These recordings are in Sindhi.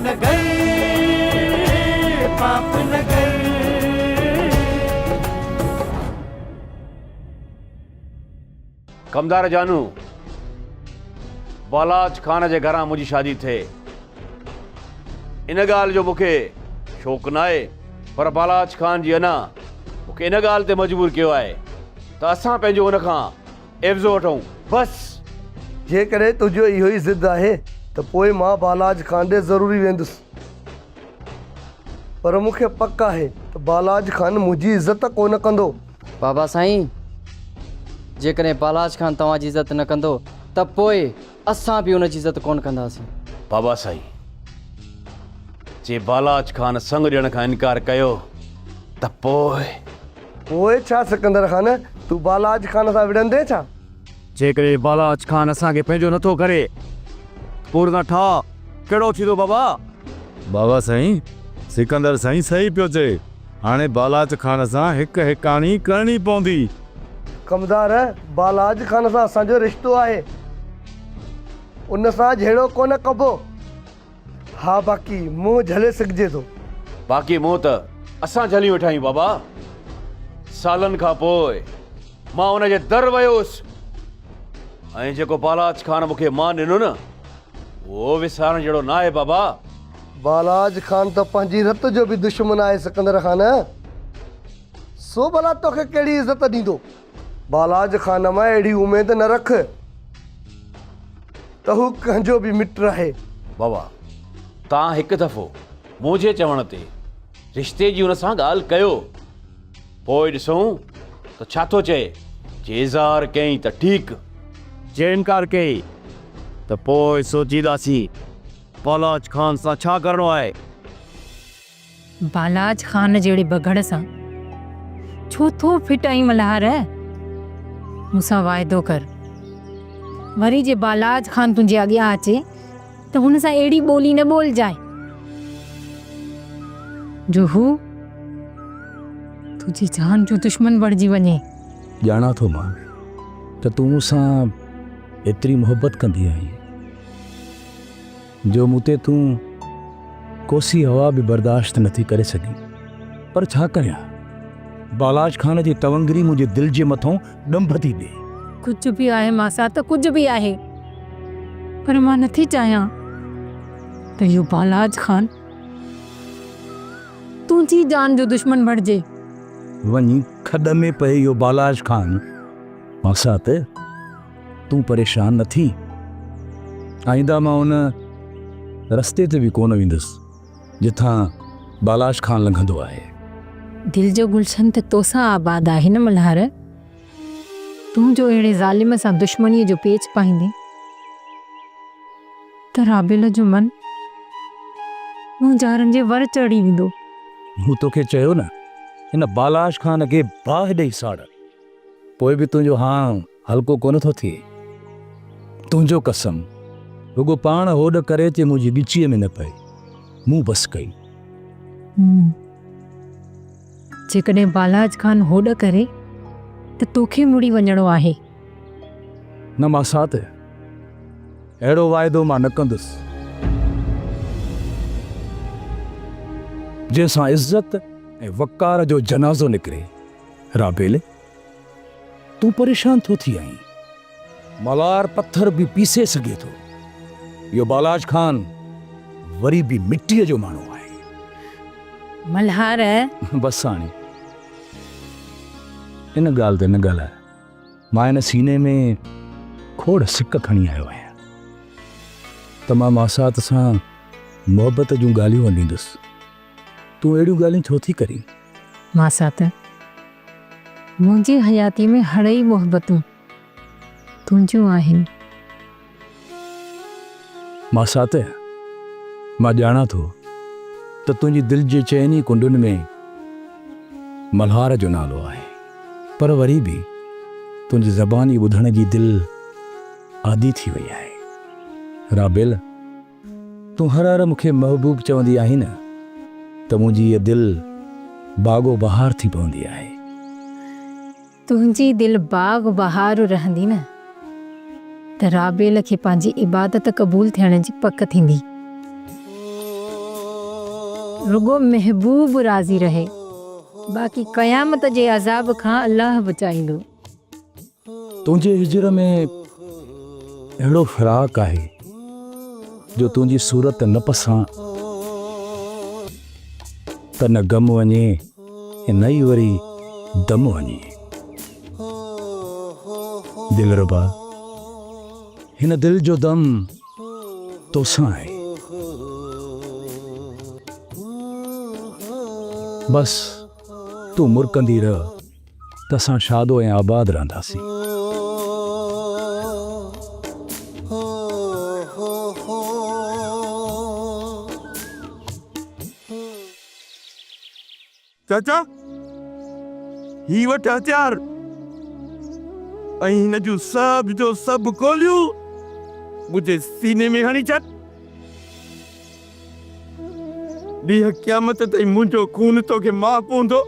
نگر، پاپ نگر. ڪمدار جانو، بالاچ خان جي گهران منهنجي شادي ٿئي. ان ڳالهه جو مون کي شوق ناهي، پر بالاچ خان جي انا مون کي ان ڳالهه تي مجبور ڪيو آهي ته اسان پنهنجو ان کان عيوضو وٺون. بس! جيڪڏهن تنهنجو اهو ئي ضد آهي ته پوء مان بالاچ خان ڏي ضروري ويندس. پر مون کي پڪ آهي ته بالاچ خان منهنجي عزت ڪونه ڪندو. بابا سائين! جيڪڏهن بالاچ خان توهان جي عزت نه ڪندو ته پوء اسان به ان جي عزت ڪونه ڪنداسين. بابا سائين! جي بالاچ خان سڱ ڏيڻ کان انڪار ڪيو ته پوء؟ پوء ڇا سڪندر خان! تون بالاچ خان سان وڙهندين ڇا؟ جيڪڏهن بالاچ خان اسان کي پنهنجو نٿو ڪري ته پوء ان سان ٺاهه ڪهڙو ٿيندو بابا؟ بابا سائين، سڪندر سائين صحيح پيو چئي. هاڻي بالاچ خان سان هڪ هڪاڻي ڪرڻي پوندي. ڪمدار، بالاچ خان سان اسان جو رشتو آهي. ان سان جهيڙو ڪونه ڪبو. ها باقي منهن جهلي سگهجي ٿو. باقي منهن ته اسان جهليون ويٺا آهيون بابا. سالن کان پوء مان ان جي در ويو هيس ۽ جيڪو بالاچ خان مون کي مان ڏنو نه اهو وسارڻ جهڙو ناهي بابا. بالاچ خان ته پنهنجي رت جو به دشمن آهي سڪندر خان. سو ڀلا توکي ڪهڙي عزت ڏيندو. بالاچ خان مان اهڙي اميد نه رک ته هو ڪنهن جو به مٽ آهي. بابا تان هڪ دفعو منهنجي چوڻ تي رشتي جي ان سان ڳالهه ڪيو. پوء ڏسون ته ڇا ٿو چئي. جي اظهار ڪيائين ته ٺيڪ. جي انڪار ڪيائين ته پوء سوچينداسين بالاچ خان سان ڇا ڪرڻو آهي. بالاچ خان جهڙي بگهڙ سان ڇو ٿو ڦٽائين ملهار؟ مون سان واعدو ڪر. وري جي بالاچ خان تنهنجي اڳيان اچي ته هن سان اهڙي ٻولي نه ٻولجانء جو هو تنهنجي جان جو دشمن بڻجي وڃي. ڄاڻان ٿو مان ته تون مون سان ايتري محبت ڪندي آهين جو مون تي تون ڪوسي هوا به برداشت نٿي ڪري سگهين پر ڇا ڪريان بالاچ خان جي تونگري منهنجي دل جي مٿئون ڏنڀ ٿي ڏئي. ڪجهه به آهي ماسات ڪجهه به آهي پر مان نٿي چاهيان ته اهو بالاچ خان تنهنجي جان جو دشمن بڻجي. وڃي کڏ ۾ پئي اهو بالاچ خان. ماسات تون پريشان نه ٿي آئنده مان ان رستي تي به ڪونه ويندس. جتان بالاچ خان لنگهندو آهي. دل جو گلشن ته توسان آباد آهي نه ملهار! تون جو اهڙي ظالم سان دشمنيء جو پيچ پائيندين ته رابيل جو من مونجهارن جي ور چڙهي ويندو. مون توکي چيو نه، هن بالاچ خان کي باهه ڏئي ساڙ. پوء به تنهنجو هانء هلڪو ڪونه ٿو ٿئي. تنهنجو قسم، رڳو پاڻ هوڏ ڪري اچي منهنجي ڳچيء ۾ نه پئي. مون بس ڪئي. جيڪڏهن بالاچ خان هوڏ ڪري ته توکي مڙي وڃڻو آهي. نه ماسات، اهڙو واعدو مان نه ڪندس. جنهن سان عزت ۽ وقار جو جنازو نڪري. رابيل، تون پريشان ڇو ٿي آهين؟ ملار پٿر به پيسي سگهي ٿو. اهو بالاچ خان وري به مٽيء جو ماڻهو آهي. ملهار! بس هاڻي ان ڳالهه تي نه ڳالهاء. مان هن سيني ۾ کوڙ سڪ کڻي آيو آهيان ته مان ماسات سان محبت جون ڳالهيون ونڊيندس. تون اهڙيون ڳالهيون ڇو ٿي ڪرين؟ ماسات، منهنجي حياتيء ۾ هڙئي محبتون تنهنجون آهن. ماسات، مان ڄاڻان ٿو ته تنهنجي دل جي چئن ئي ڪنڊن ۾ ملهار جو نالو آهي، پر وري به تنهنجي زباني ٻڌڻ جي دل عادي ٿي وئي آهي. رابيل! تون هر هر مون کي محبوب چوندي آهين نه ته منهنجي هيء دل باغ و بهار ٿي پوندي آهي. تنهنجي دل باغ بهار رهندي نه ته رابيل کي پنهنجي عبادت قبول ٿيڻ جي پڪ ٿيندي. رڳو محبوب راضي رهي، باقي قيامت جي عذاب کان الله بچائيندو. تنهنجي هجر ۾ اهڙو فراق آهي جو تنهنجي صورت نه پسان ته نه غم وڃي ۽ نه ئي وري دم وڃي. دلربا! هن دل جو دم توسان آهي. بس تون مرڪندي رهه ته اسان شاد ۽ آباد رهنداسين. چاچا، هي وٺ هٿيار ۽ هن جون سڀ جو سڀ گوليون منهنجي سيني ۾ هڻي ڇڏ. ڏينهن قيامت تائين منهنجو خون توکي معاف هوندو.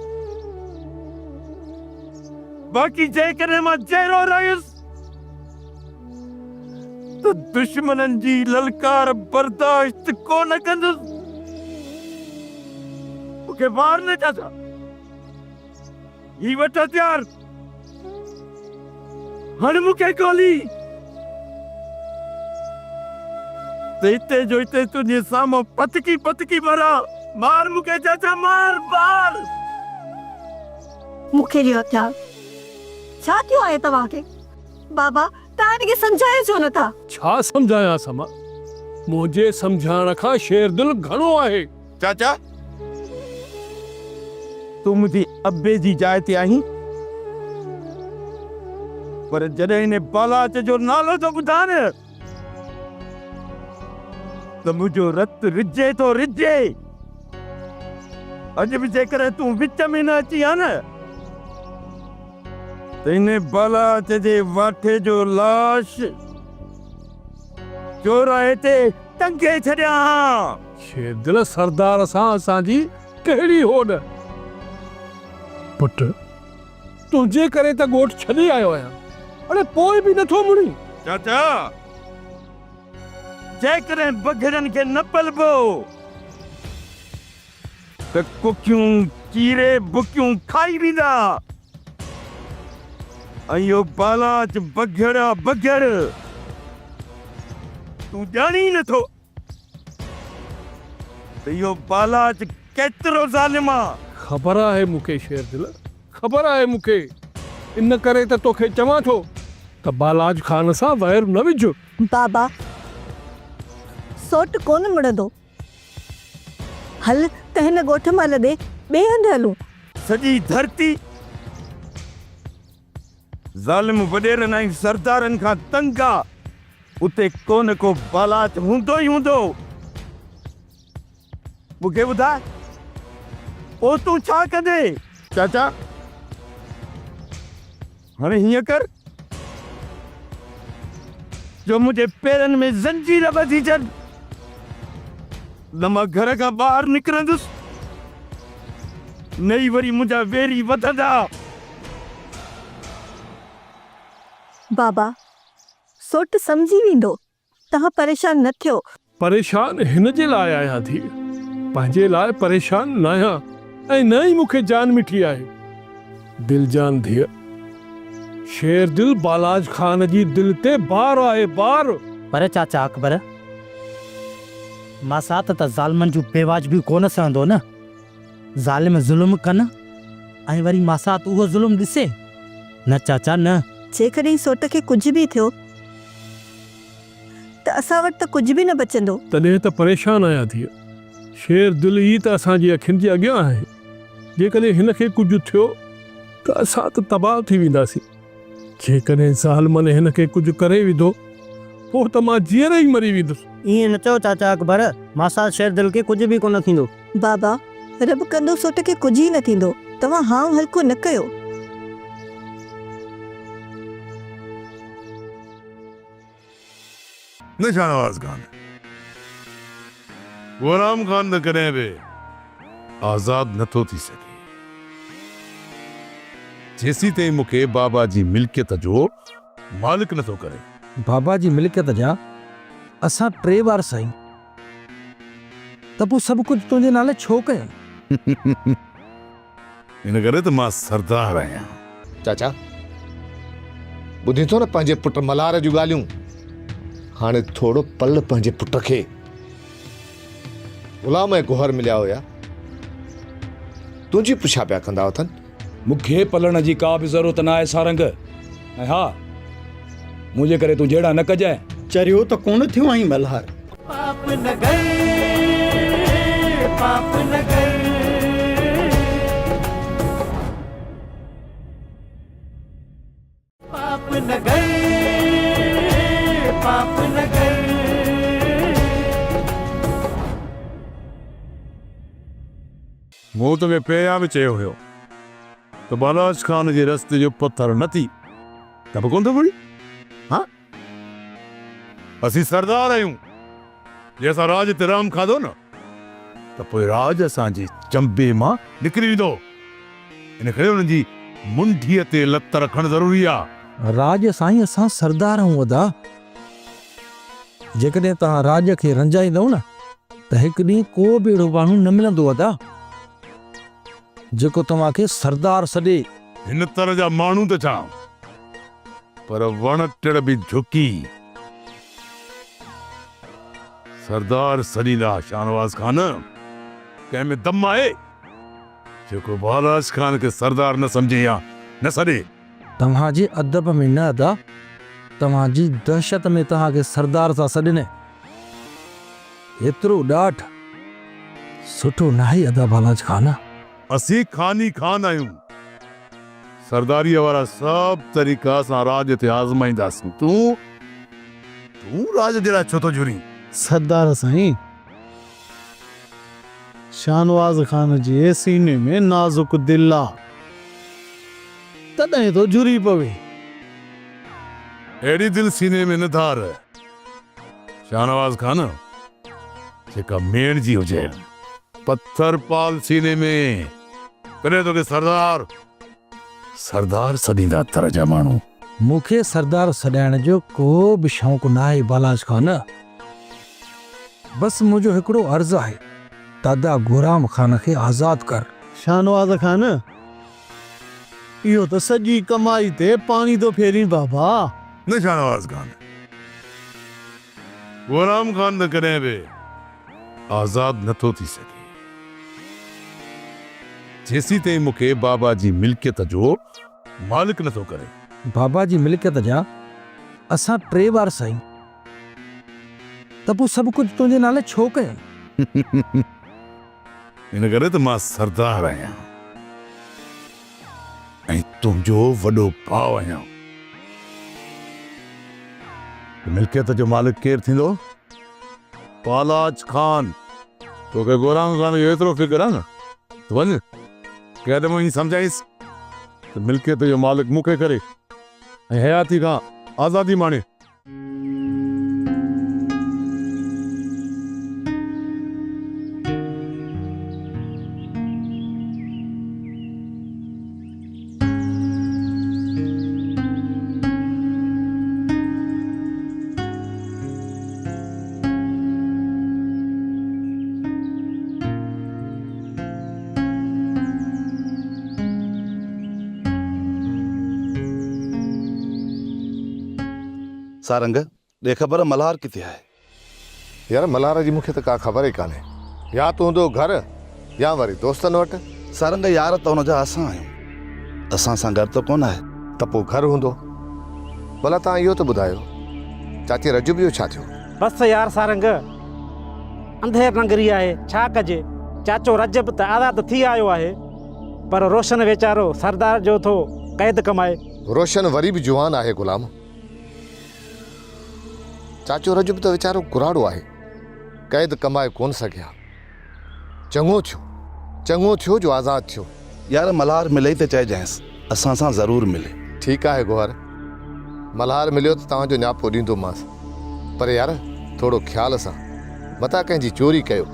باقي جيڪڏهن مان جيئرو رهيس ته دشمنن جي للڪار برداشت ڪونه ڪندس. مون کي مار نه چاچا. هي وٺ هٿيار. هڻ مون کي گولي. ته هتي جو هتي تنهنجي سامهون پتڪي پتڪي مران. مار مون کي چاچا مار مار. مون کي ڏيو هٿيار. ڇا ٿيو آهي توهان کي؟ بابا توهان هن کي سمجهايو ڇو نه ٿا؟ ڇا سمجهايانس امان؟ منهنجي سمجهائڻ کان شيردل گهڻو آهي. چاچا! تون منهنجي ابي جي جاء تي آهين، پر جڏهن هن بالاچ جو نالو ٿو ٻڌان نه ته منهنجو رت رجي ٿو رجي. اڄ به جيڪڏهن تون وچ ۾ نه اچين ها نه ته هن بالاچ جي واٺي جو لاش چوراهي تي ٽنگي ڇڏيان ها. شيردل سردار سان اسان جي ڪهڙي هوڏ؟ پٽ، تنهنجي ڪري ته ڳوٺ ڇڏي آيو آهيان، اڙي پوء به نٿو مڙين؟ چاچا، جيڪڏهن بگهڙن کي نه پلبو ته ڪکيون چيري بڪيون کائي ويندا ۽ اهو بالاچ بگهڙ آ بگهڙ، تون ڄاڻين ئي نٿو. ته اهو بالاچ ڪيترو ظالم آ. خبر آهي مون کي شيردل، خبر آهي مون کي. ان ڪري ته توکي چوان ٿو ته بالاچ خان سان وير نه وجهه. بابا، سوٽ ڪونه مڙندو. هل ته هن ڳوٺ مان لڏي ٻئي هنڌ هلون. سڄي ڌرتي ظالم وڏيرن ۽ سردارن کان تنگ آ. اتي ڪو نه ڪو بالاچ هوندو ئي هوندو. مون کي ٻڌاء، پوء تون ڇا ڪندين؟ چاچا، هاڻي هيئن ڪر جو منهنجي پيرن ۾ زنجير ٻڌي ڇڏ، نه مان گهر کان ٻاهر نڪرندس، نه ئي وري منهنجا ويري وڌندا. بابا، سوٽ سمجهي ويندو، توهان پريشان نه ٿيو. پريشان هن جي لاء آهيان ڌيء، پنهنجي لاء پريشان ناهيان ۽ نه ئي مون کي جان مٺي آهي. دلجان ڌيء، شيردل بالاچ خان جي دل تي بار آهي، بار! پر چاچا اڪبر، ماسات ته ظالمن جون بيواجبيون ڪونه سهندو نه. ظالم ظلم ڪن ۽ وري ماسات اهو ظلم ڏسي؟ نه چاچا نه. جيڪڏهن سوٽ کي ڪجهه به ٿيو ته اسان وٽ ته ڪجهه به نه بچندو. تڏهن ته پريشان آهيان ڌيء. شير دل ئي ته اسان جي اکين جي اڳيان آهي. جيڪڏهن هن کي ڪجهه ٿيو ته اسان ته تباهه ٿي وينداسين. جيڪڏهن ظالمن هن کي ڪجهه ڪري وڌو، پوء ته مان جيئري ئي مري ويندس. ائين نه چئو چاچا اڪبر، ماسات شير دل کي ڪجهه به ڪونه ٿيندو. بابا، رب ڪندو سوٽ کي ڪجهه ئي نه ٿيندو، توهان هانء هلڪو نه ڪيو. نه شاهنواز خان، گهرام خان ته ڪڏهن به آزاد نه ٿو ٿي سگهي، جيسيتائين مون کي بابا جي ملڪيت جو مالڪ نه ٿو ڪري. بابا جي ملڪيت جا اسان ٽي وارث آهيون. ته پوء سڀ ڪجهه تنهنجي نالي ڇو ڪيم؟ ان ڪري ته مان سردار آهيان. چاچا، ٻڌين ٿو نه پنهنجي پٽ ملهار جون ڳالهيون؟ هاڻي ٿورو پل پنهنجي پٽ کي. غلام ۽ گوهر مليا هيا. تنهنجي پڇا پيا ڪندا اٿن. مون کي پلڻ جي ڪا به ضرورت نه آهي سارنگ. ۽ ها، منهنجي ڪري تون جهيڙا نه ڪجانء. چريو ته ڪونه ٿيو آهين ملهار. پاپ نگر پاپ نگر. پاپ نگر پاپ نگر. مون توکي پهريان به چيو هيو ته بالاچ خان جي رستي جو پٿر نه ٿي ته به ڪونه ٿو مڙين ها؟ اسين سردار آهيون، جي اسان راڄ تي رحم کاڌو نه ته پوء راڄ اسان جي چنبي مان نڪري ويندو. ان ڪري انهن جي منڍيء تي لت رکڻ ضروري آ. راڄ سائين اسان سردار آهيون ادا. جيڪڏهن توهان راڄ کي رنجائيندؤ نه ته هڪ ڏينهن ڪو به اهڙو ماڻهو نه ملندو ادا جيڪو توهان کي سردار سڏي. هن تر جا ماڻهو ته ڇا پر وڻ ٽڻ به جهڪي سردار سڏيندا. شاهنواز خان ڪنهن ۾ دم آهي جيڪو بالاچ خان کي سردار نه سمجهي يا نه سڏي. توهان جي ادب ۾ نه ادا، توهان جي دهشت ۾ توهان کي سردار ٿا سڏين. ايترو ڏاڍ سٺو ناهي ادا بالاچ خان. اسين خاني خان آهيون. سرداريء وارا سڀ طريقا اسان راڄ تي آزمائينداسين. تون تون راڄ جي لاء ڇو ٿو جهرين؟ سردار سائين، شاهنواز خان جي سيني ۾ نازڪ دل آ، تڏهن ٿو جهري پوي. اهڙي دل سيني ۾ نه ڌار، شاهنواز خان، جيڪا ميڻ جي هجي. پٿر پال سيني ۾، تڏهن توکي سردار، سردار سڏيندا تر جا ماڻهو. مون کي سردار سڏائڻ جو ڪو به شوق ناهي بالاچ خان. بس منهنجو هڪڙو عرض آهي، دادا گهرام خان کي آزاد ڪر. شاهنواز خان، اهو ته سڄي ڪمائي تي پاڻي ٿو ڦيرين بابا. نه شاهنواز خان، گهرام خان ته ڪڏهن به آزاد نه ٿو ٿي سگهي. جيسيتائين مون کي بابا جي ملڪيت جو مالڪ نه ٿو ڪري. بابا جي ملڪيت جا اسان ٽي وارث آهيون ته پوء سڀ ڪجهه تنهنجي نالي ڇو ڪيم؟ ان ڪري ته مان سردار آهيان ۽ تنهنجو وڏو ڀاء آهيان. ملڪيت جو مالڪ ڪير ٿيندو؟ بالاچ خان. توکي گورانگ خان جو ايترو فڪر آهي نه ته وڃ ڪنهن دفعو وڃي سمجهائينس ته ملڪيت جو مالڪ مون کي ڪري ۽ حياتي کان آزادي ماڻي. سارنگ، ڏي خبر ملهار ڪٿي آهي؟ يار ملهار جي مون کي ته ڪا خبر ئي ڪانهي. يا ته هوندو گهر يا وري دوستن وٽ. سارنگ، يار ته ان جا اسان آهيون. اسان سان گهر ته ڪونه آهي. ته پوء گهر هوندو. ڀلا توهان اهو ته ٻڌايو چاچي رجب جو ڇا ٿيو؟ بس يار سارنگ، انڌير ننگري آهي، ڇا ڪجي؟ چاچو رجب ته آزاد ٿي آيو آهي، پر روشن ويچارو سردار جو ٿو قيد ڪمائي. روشن وري به جوان آهي غلام. چاچو رجب ته ويچارو ڪراڙو آهي، قيد ڪمائي ڪونه سگهيا. چڱو ٿيو، چڱو ٿيو جو آزاد ٿيو. يار ملهار ملئي ته چئجانس اسان سان ضرور ملي. ٺيڪ آهي گوهر، ملهار مليو ته توهان جو نياپو ڏيندومانس. پر يار ٿورو خيال سان، متان ڪنهن جي چوري ڪيو.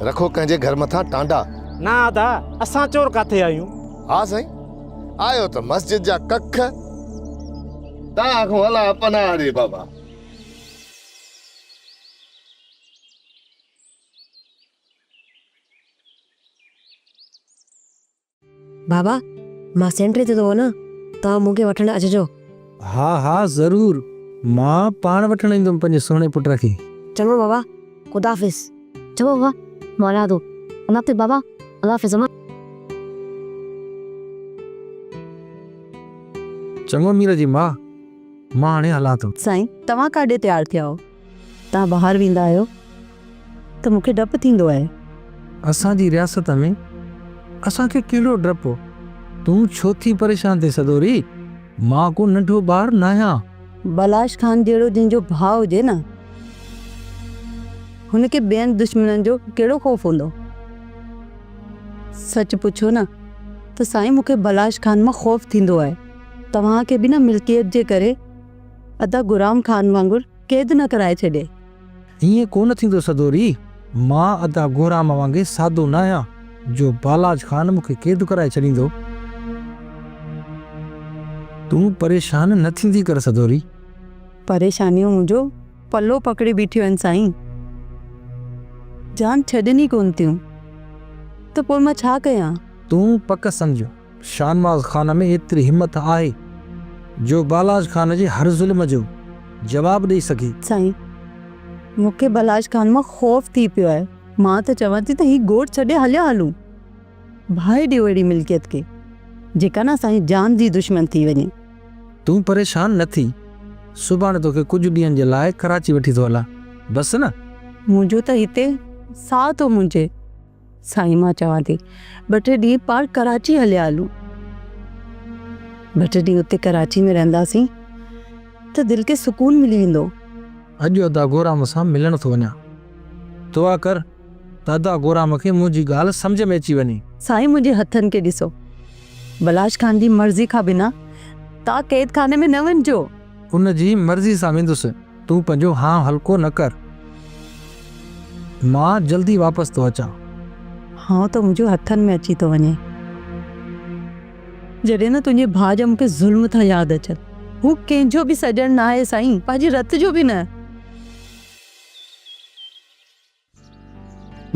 رکو ڪنهن جي گهر مٿان ٽانڊا. نه ادا، اسان چور ڪاٿي آهيون. ها سائين، آيو ته مسجد جا ڪک. تان کان الله پناهه ڏي بابا. بابا، مان سينٽري تي ٿو وڃان، توهان مون کي وٺڻ اچجو. ها ها ضرور، مان پاڻ وٺڻ ايندم پنهنجي سهڻي پٽ کي. چڱو بابا، خدا حافظ. چڱو بابا، مان هلان ٿو. الله حافظ بابا، الله حافظ امان. چڱو مير جي ماء، مان هاڻي هلان ٿو. سائين، توهان ڪاڏي تيار ٿيا آهيو؟ توهان ٻاهر ويندا آهيو ته مون کي ڊپ ٿيندو آهي. اسان جي رياست ۾ اسان کي ڪهڙو ڊپ؟ تون ڇو ٿي پريشان ٿين سدوري؟ مان ڪو ننڍو ٻار ناهيان. بلاش خان جهڙو جنهن جو ڀاء هجي نه، هن کي ٻين دشمنن جو ڪهڙو خوف هوندو؟ سچ پڇو نه ته سائين مون کي بلاش خان مان خوف ٿيندو آهي. توهان کي به نه ملڪيت جي ڪري ادا گهرام خان وانگر قيد نه ڪرائي ڇڏي. ائين ڪونه ٿيندو سدوري، مان ادا گهرام وانگي سادو ناهيان جو بالاچ خان مون کي قيد ڪرائي ڇڏيندو. تون پريشان نه ٿيندي ڪر سدوري. پريشانيون منهنجو پلو پڪڙي بيٺيون آهن سائين. جان ڇڏن ئي ڪونه ٿيون ته پوء مان ڇا ڪيان؟ تون پڪ سمجهه شاهنواز خان ۾ ايتري همت آهي جو بالاچ خان جي هر ظلم جو جواب ڏئي سگهي. سائين مون کي بالاچ خان مان خوف ٿي پيو آهي. مان ته چوان ٿي ته هي ڳوٺ ڇڏي هليا هلون. باهه ڏيو اهڙي ملڪيت کي جيڪا نه اسان جي جان جي دشمن ٿي وڃي. تون پريشان نه ٿي. سڀاڻي توکي ڪجهه ڏينهن جي لاء ڪراچي وٺي ٿو هلان. بس نه؟ منهنجو ته هتي ساهه ٿو منجهي. سائين مان چوان ٿي ٻه ٽي ڏينهن پاڻ ڪراچي هليا هلون. ٻه ٽي ڏينهن اتي ڪراچي ۾ رهنداسين ته دل کي سڪون ملي ويندو. اڄ ادا گورام سان ملڻ ٿو وڃان. دعا ڪر ته ادا گورام کي منهنجي ڳالهه سمجهه ۾ اچي وڃي. سائين منهنجي هٿن کي ڏسو. بلاش خان جي مرضي کان بنا توهان قيد خاني ۾ نه وڃجو. ان جي مرضي سان ويندس. تون پنهنجو هانء هلڪو نه ڪر. مان جلدي واپس ٿو اچان. هانء ته منهنجو هٿن ۾ اچي ٿو وڃي. جڏهن نه تنهنجي ڀاء جا مون کي ظلم ٿا ياد اچن. هو ڪنهن جو به سڄڻ ناهي سائين، پنهنجي رت جو به نه.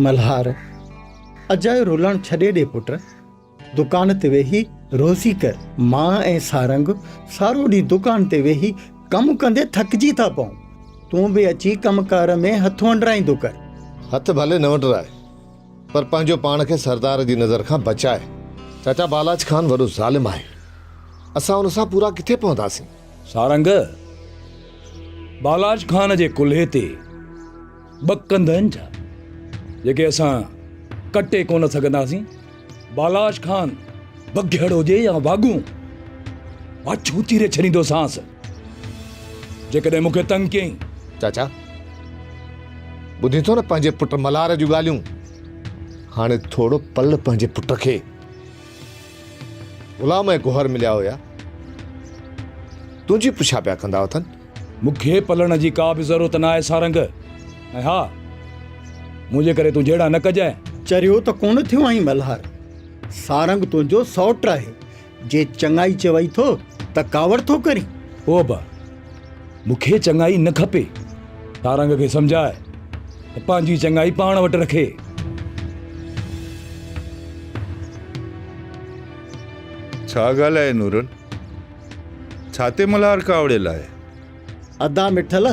ملهار، اجايو رولڻ ڇڏي ڏي پٽ، دڪان تي ويهي روزي ڪر. مان ۽ سارنگ سارو ڏينهن دڪان تي ويهي ڪم ڪندي ٿڪجي ٿا پئون. تون به اچي ڪم ڪار ۾ هٿ ونڊرائيندو ڪر. هٿ ڀلي نه ونڊراء، پر پنهنجو پاڻ کي سردار جي نظر کان بچاء. چاچا بالاچ خان وڏو ظالم آهي. اسان ان سان پورا ڪٿي پونداسين؟ سارنگ، بالاچ خان جي ڪلهي تي ٻه ڪنڌ آهن ڇا، جيڪي اسان ڪٽي ڪونه سگهنداسين؟ بالاچ خان بگهڙ هجي يا واڳون، واڇون چيري ڇڏيندوسانس، جيڪڏهن مون کي تنگ ڪيائين. چاچا، ٻڌين ٿو نه پنهنجي پٽ ملهار جون ڳالهيون؟ هاڻي ٿورو پل پنهنجي پٽ کي. غلام ۽ گوهر مليا هيا، تنهنجي پڇا پيا ڪندا اٿن. مون کي پلڻ جي ڪا به ضرورت نه آهي سارنگ، ۽ ها منهنجي ڪري تون جهيڙا نه ڪجانء. چريو ته ڪونه ٿيو آهين ملهار، سارنگ تنهنجو سئوٽ آهي، جي چڱائي چوئي ٿو ته ڪاوڙ ٿو ڪرين. او ابا، مون کي چڱائي نه کپي، سارنگ کي سمجهاء ته پنهنجي چڱائي پاڻ وٽ رکي. ڇا ڳالهه آهي نورل؟ ڇا تي ملهار ڪاوڙيل آهي؟ ادا مٺل،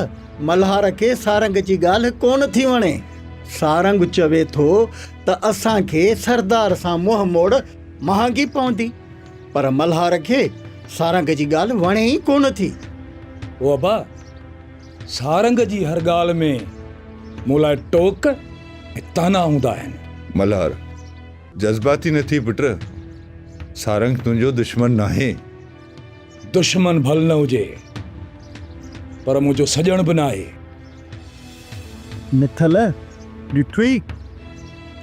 ملهار کي سارنگ جي ڳالهه ڪونه ٿي وڻي. سارنگ چوي ٿو ته اسان کي سردار سان منهن موڙ مهانگي پوندي، پر ملهار کي سارنگ جي ڳالهه وڻي ئي ڪونه ٿي. او ابا، سارنگ جي هر ڳالهه ۾ مون لاء ٽوڪ ۽ طعنا هوندا آهن. ملهار، جذباتي نه ٿي پٽ، سارنگ تنهنجو دشمن ناهي. دشمن ڀل نه هجي پر منهنجو سڄڻ به ناهي. مٺل، ڏٺوئي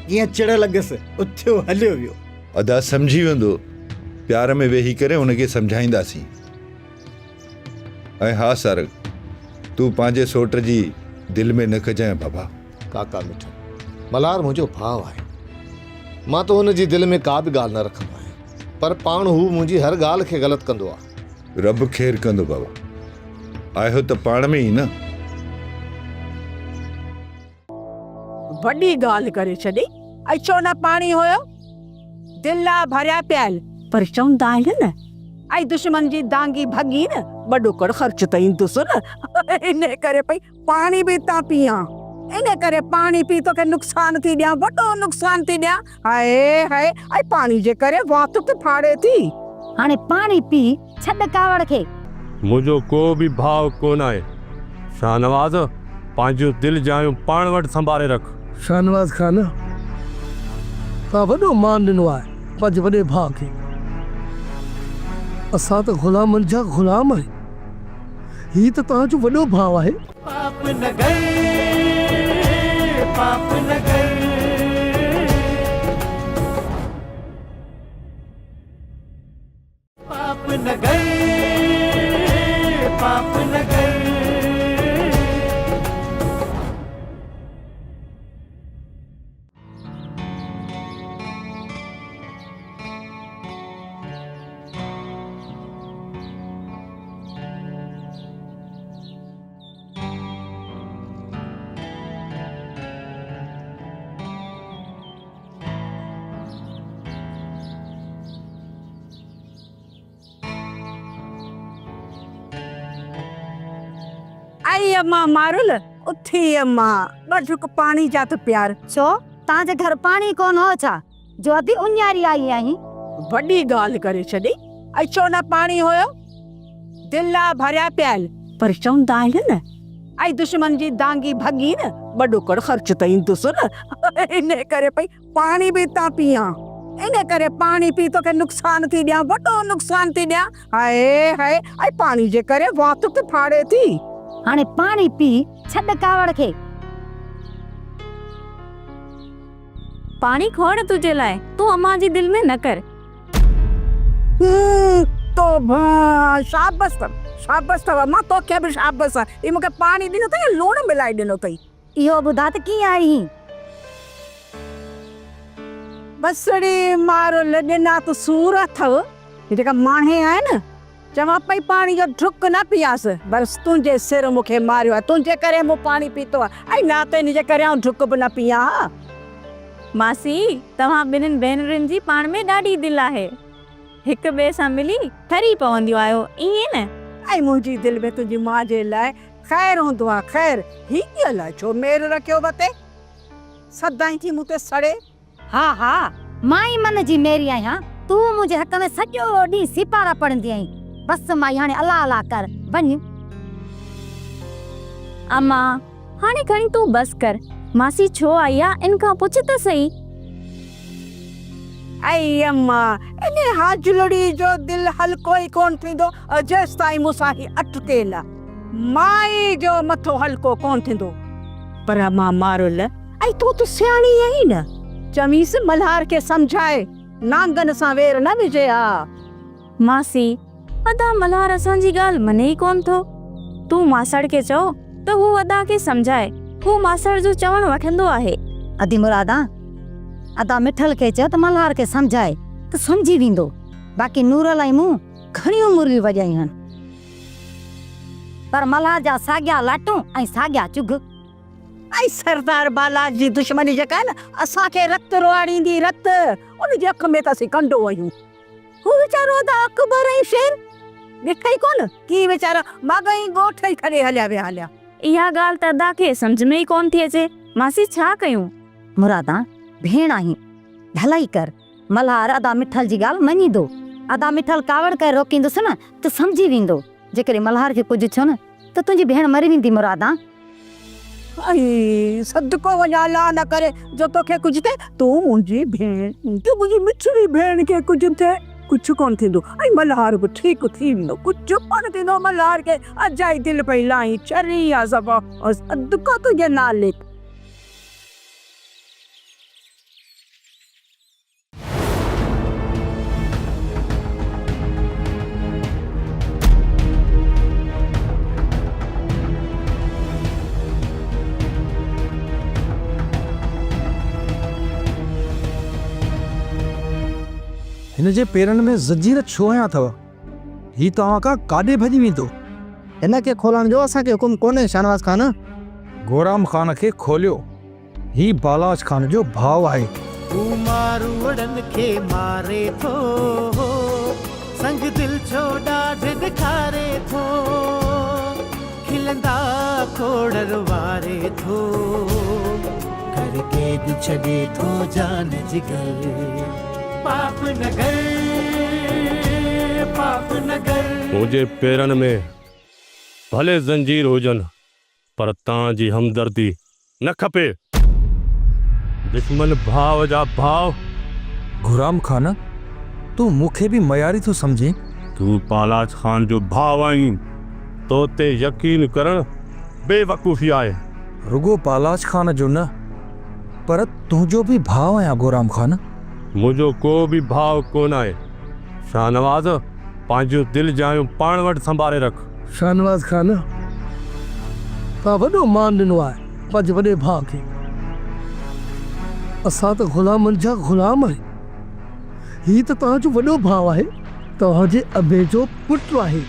ڪيئن چڙ لڳس، اٿيو هليو ويو. ادا سمجهي ويندو، پيار ۾ ويهي ڪري هن کي سمجهائينداسين. ۽ ها سارنگ، تون پنهنجي سوٽ جي دل ۾ نه ڪجانء بابا. ڪاڪا مٺل، ملهار منهنجو ڀاء آهي. مان ته هن جي دل ۾ ڪا به ڳالهه نه رکندو آهيان، پر پاڻ هو منهنجي هر ڳالهه کي غلط ڪندو آهي. رب خير ڪندو بابا. آهيو ته پاڻ ۾ ئي نه. وڏي ڳالهه ڪري ڇڏي. ۽ ڇو نه پاڻي هيو؟ دلا ڀريا پيا آهن. پر چوندا آهن نه، ۽ دشمن جي دانگي ڀڳي نه، ٻه ڏوڪڙ خرچ ته ايندس نه. انهيء ڪري پئي پاڻي به اتان پيئان. انهيء ڪري پاڻي پي توکي نقصان ٿي ڏيان، وڏو نقصان ٿي ڏيان. هاء هاء، ۽ پاڻي جي ڪري وات ته ڦاڙي ٿي. هاڻي پاڻي پي ڇڏ ڪاوڙ کي. منهنجو ڪو به ڀاء ڪونه آهي. شاهنواز، پنهنجون دل جايون پاڻ وٽ سنڀاري رک. شاهنواز خان، توهان وڏو مان ڏنو آهي پنهنجي وڏي ڀاء کي. اسان ته غلامن جا غلام آهيون. هي ته توهان جو وڏو ڀاء آهي. پاپ نگر پاپ نگر. پاپ نگر پاپ نگر. اي اما مارل، اٿي اما، ٻه ڍڪ پاڻي جا ته پيار. ڇو، توهان جي گهر پاڻي ڪونه هو ڇا، جو اڌي اڃاري آئي آهين؟ وڏي ڳالهه ڪري ڇڏي، اي ڇو نه پاڻي هيو؟ دلا ڀريا پيا آهن. پر چوندا آهن نه، اي دشمن جي دانگي ڀڳي نه، ٻه ڏوڪڙ خرچ ته ايندس نه، انهيء ڪري پئي پاڻي به اتان پيئان. انهيء ڪري پاڻي پي توکي نقصان ٿي ڏيان، وڏو نقصان ٿي ڏيان. هاء هاء، اي پاڻي جي ڪري وات ته ڦاڙي ٿي. هاڻي پاڻي پي ڇڏ ڪاوڙ کي. پاڻي کوڙ تنهنجي لاء، تون امان جي دل ۾ نه ڪر. توبهه! شابس اٿم، شابس اٿو امان، توکي به شابس. هي مون کي پاڻي ڏنو اٿئي يا لوڻ ملائي ڏنو اٿئي؟ اهو ٻڌاء ته ڪيئن آئي هين؟ بسڙي مارل ڏنا ته سور اٿو. هي جيڪا ماڻهي آهي نه، چوان پئي پاڻي جو ڍڪ نه پيئانس، بس تنهنجي سر مون کي ماريو آهي، تنهنجي ڪري مون پاڻي پيتو آهي ۽ نه ته ان جي ڪري آئون ڍڪ به نه پيئان ها. ماسي، توهان ٻنهين ڀينرن جي پاڻ ۾ ڏاڍي دل آهي. هڪ ٻئي سان ملي ٺري پونديون آهيو، ائين نه؟ ۽ منهنجي دل ۾ تنهنجي ماء جي لاء خير هوندو آ خير، هي الائي ڇو مير رکيو وتي، سدائين ٿي مون تي سڙي. ها ها، مان ئي من جي ميري آهيان، تون منهنجي حق ۾ سڄو ڏينهن سيپارا پڙهندي آهين. بس مائي هاڻي الله الله ڪر، وڃ. امان، هاڻي کڻي تون بس ڪر، ماسي ڇو آئي آ، ان کان پڇ ته سهي. اي اما، انهيء حاجلڙي جو دل هلڪو ئي ڪونه ٿيندو، جيستائين مون سان هي اٽڪي نه. مائي جو مٿو هلڪو ڪونه ٿيندو. پر اما مارل، اي تون ته سياڻي آهين نه، چوينس ملهار کي سمجهائي، نانگن سان وير نه وجهي ها. ماسي، ادا ملهار اسان جي ڳالهه مڃي ئي ڪونه ٿو. تون ماسڙ کي چئو ته هو ادا کي سمجهائي. هو ماسڙ جو چوڻ وٺندو آهي. ادي مرادان، ادا مٺل کي چئو ته ملهار کي سمجهائي ته سمجهي ويندو. باقي نورل ۽ مون گهڻيون مرليون وڄايون آهن. پر ملهار جا ساڳيا لاٽون ۽ ساڳيا چگهه. ۽ سردار بالاچ جي دشمني جيڪا آهي نه، اسان کي رت روئاڙيندي، رت! ان جي اک ۾ ته اسين ڪنڊو آهيون. هو ويچارو ادا اڪبر ۽ شير ڏٺئي ڪونه، ڪيئن ويچارا ماڳهين ڳوٺ ئي ڇڏي هليا ويا هليا. اها ڳالهه ته ادا کي سمجهه ۾ ئي ڪونه ٿي اچي، ماسي ڇا ڪيون؟ مرادان، ڀيڻ آهين، ڀلائي ڪر، ملهار ادا مٺل جي ڳالهه مڃيندو. ادا مٺل ڪاوڙ ڪري روڪيندس نه ته سمجهي ويندو. جيڪڏهن ملهار کي ڪجهه ٿيو نه ته تنهنجي ڀيڻ مري ويندي مرادان. ائي صدقو وڃان الله نه ڪري جو توکي ڪجهه ٿئي، تون منهنجي ڀيڻ، تون منهنجي مٺڙي ڀيڻ کي ڪجهه ٿئي، ڪجهه ڪونه ٿيندو ۽ ملهار به ٺيڪ ٿي ويندو، ڪجهه ڪونه ٿيندو ملهار کي، اجائي دل پئي لائين، چري آ صفا، صدقو تنهنجي نالي. هن جي پيرن ۾ زنجير ڇو هنيا اٿو؟ هي توهان کان ڪاڏي ڀڄي ويندو؟ هن کي کولڻ جو اسان کي حڪم ڪونهي شاهنواز خان. گورام خان کي کوليو. هي بالاچ خان جو ڀاء آهي. هو ماروئڙن کي ماري ٿو، سنگ دل ڇو ڏاڍ ڏيکاري ٿو، کلندا کوڙ روئاري ٿو، ڪر قيد ڇڏي ٿو جان جگر. پاپ نگر، پاپ نگر. منهنجي پيرن ۾ ڀلي زنجير هجن پر تان جي همدردي نه کپي. دشمن ڀاء جا ڀاء. گهرام خان، تون مون کي به مياري ٿو سمجهين؟ تون بالاچ خان جو ڀاء آهين، تو تي يقين ڪرڻ بي وقوفي آهي. رڳو بالاچ خان جو نه، پر تنهنجو به ڀاء آهيان گهرام خان. منهنجو ڪو به ڀاء ڪونه آهي. شاهنواز، پنهنجون دل جايون پاڻ وٽ سنڀاري رک. شاهنواز خان، توهان وڏو مان ڏنو آهي پنهنجي وڏي ڀاء کي. اسان ته غلامن جا غلام آهيون. هي ته توهان جو وڏو ڀاء آهي. توهان جي ابي جو پٽ آهي.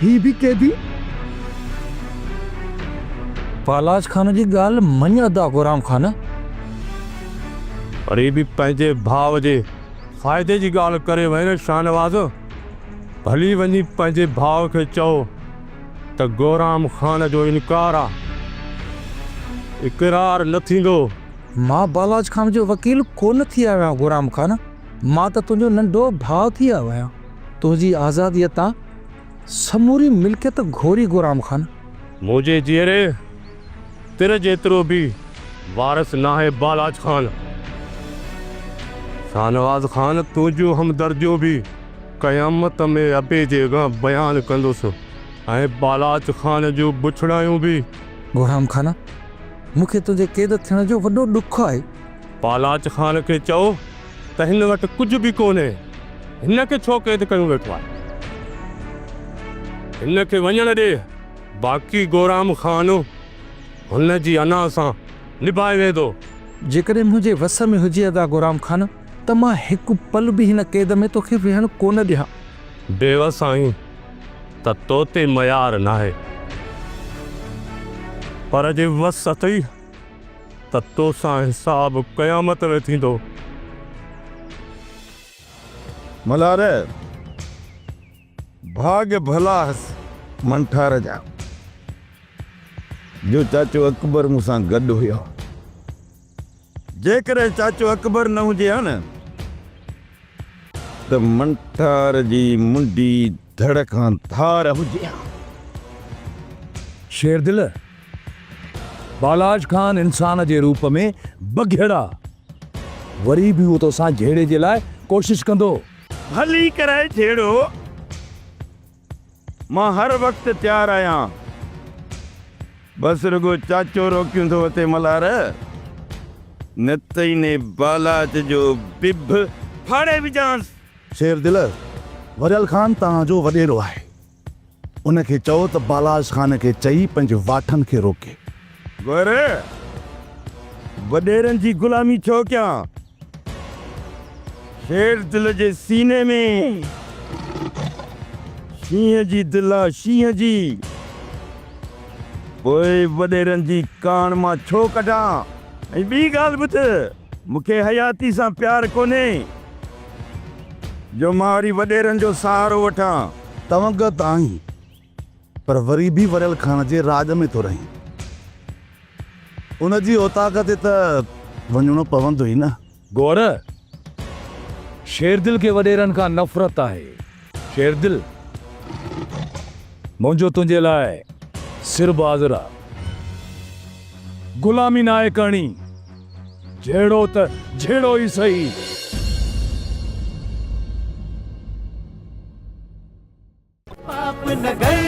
هي به قيدي. بالاچ خان جي ڳالهه مڃ ادا غورام خان. وري به پنهنجي ڀاء جي فائدي جي ڳالهه ڪري وئين نه شاهنواز. ڀلي وڃي پنهنجي ڀاء کي چئو ته گورام خان جو انڪار آ، اقرار نه ٿيندو. مان بالاچ خان جو وڪيل ڪونه ٿي آيو آهيان گورام خان، مان ته تنهنجو ننڍو ڀاء ٿي آيو آهيان. تنهنجي آزاديء تان سموري ملڪيت گهوري گورام خان. منهنجي جيئري تر جيترو به وارث ناهي بالاچ خان. شاهنواز خان تنهنجون همدرديون به قيامت ۾ ابي جي اڳيان بيان ڪندس ۽ بالاچ خان جون بڇڙايون به. گهرام خان، مون کي تنهنجي قيد ٿيڻ جو وڏو ڏک آهي. بالاچ خان کي چئو ته هن وٽ ڪجهه به ڪونهي، هن کي ڇو قيد ڪيون ويٺو آهي؟ هن کي وڃڻ ڏي، باقي گورام خان هن جي انا سان نڀائي ويندو. جيڪڏهن منهنجي وس ۾ هجي ادا گورام خان ته مان هڪ پل به هن قيد ۾ توکي ويهڻ ڪونه ڏيان. بيوس آهين ته توتي ميار ناهي، پر جي وس اٿئي ته توسان حساب قيامت ۾ ٿيندو. ملهار، ڀاڳ ڀلا هس منٺار جا، جو چاچو اڪبر مون سان گڏ هيو. جيڪڏهن چاچو اڪبر نه هجي ها نه ته منٺار جي منڍي ڌڙ کان ڌار هجي ها. شيردل، بالاچ خان انسان جي روپ ۾ بگهڙ آ، وري به هو توسان جهيڙي جي لاء ڪوشش ڪندو. ڀلي ڪرائي جهيڙو، مان هر وقت تيار آهيان. بس رڳو چاچو روڪيون ٿو وتي ملهار، نه ته انهي بالاچ جو بڀ ڦاڙي وجهانس. شير دل، وريل خان توهان جو وڏيرو آهي. ان کي چئو ته بالاچ خان کي چئي پنهنجي واٺن کي روڪي. گوهر، وڏيرن جي غلامي ڇو ڪيان؟ شير دل جي سيني ۾ شينهن جي دل آ شينهن جي، پوء وڏيرن جي ڪاڻ مان ڇو ڪڍان؟ ۽ ٻي ڳالهه ٻڌ، مون کي حياتي سان پيار ڪونهي، جو مان وري وڏيرن جو سهارو وٺان. تونگ ته آهين، پر وري به وريل خان جي راڄ ۾ ٿو رهين. ان جي اوطاق تي ته وڃڻو پوندو ئي نه. گور، شيردل کي وڏيرن کان نفرت آهي. شيردل، منهنجو تنهنجي لاء سر به حاضر آ. غلامي ناهي ڪرڻي. جهيڙو ته جهيڙو ئي سهي. پاپ نگر.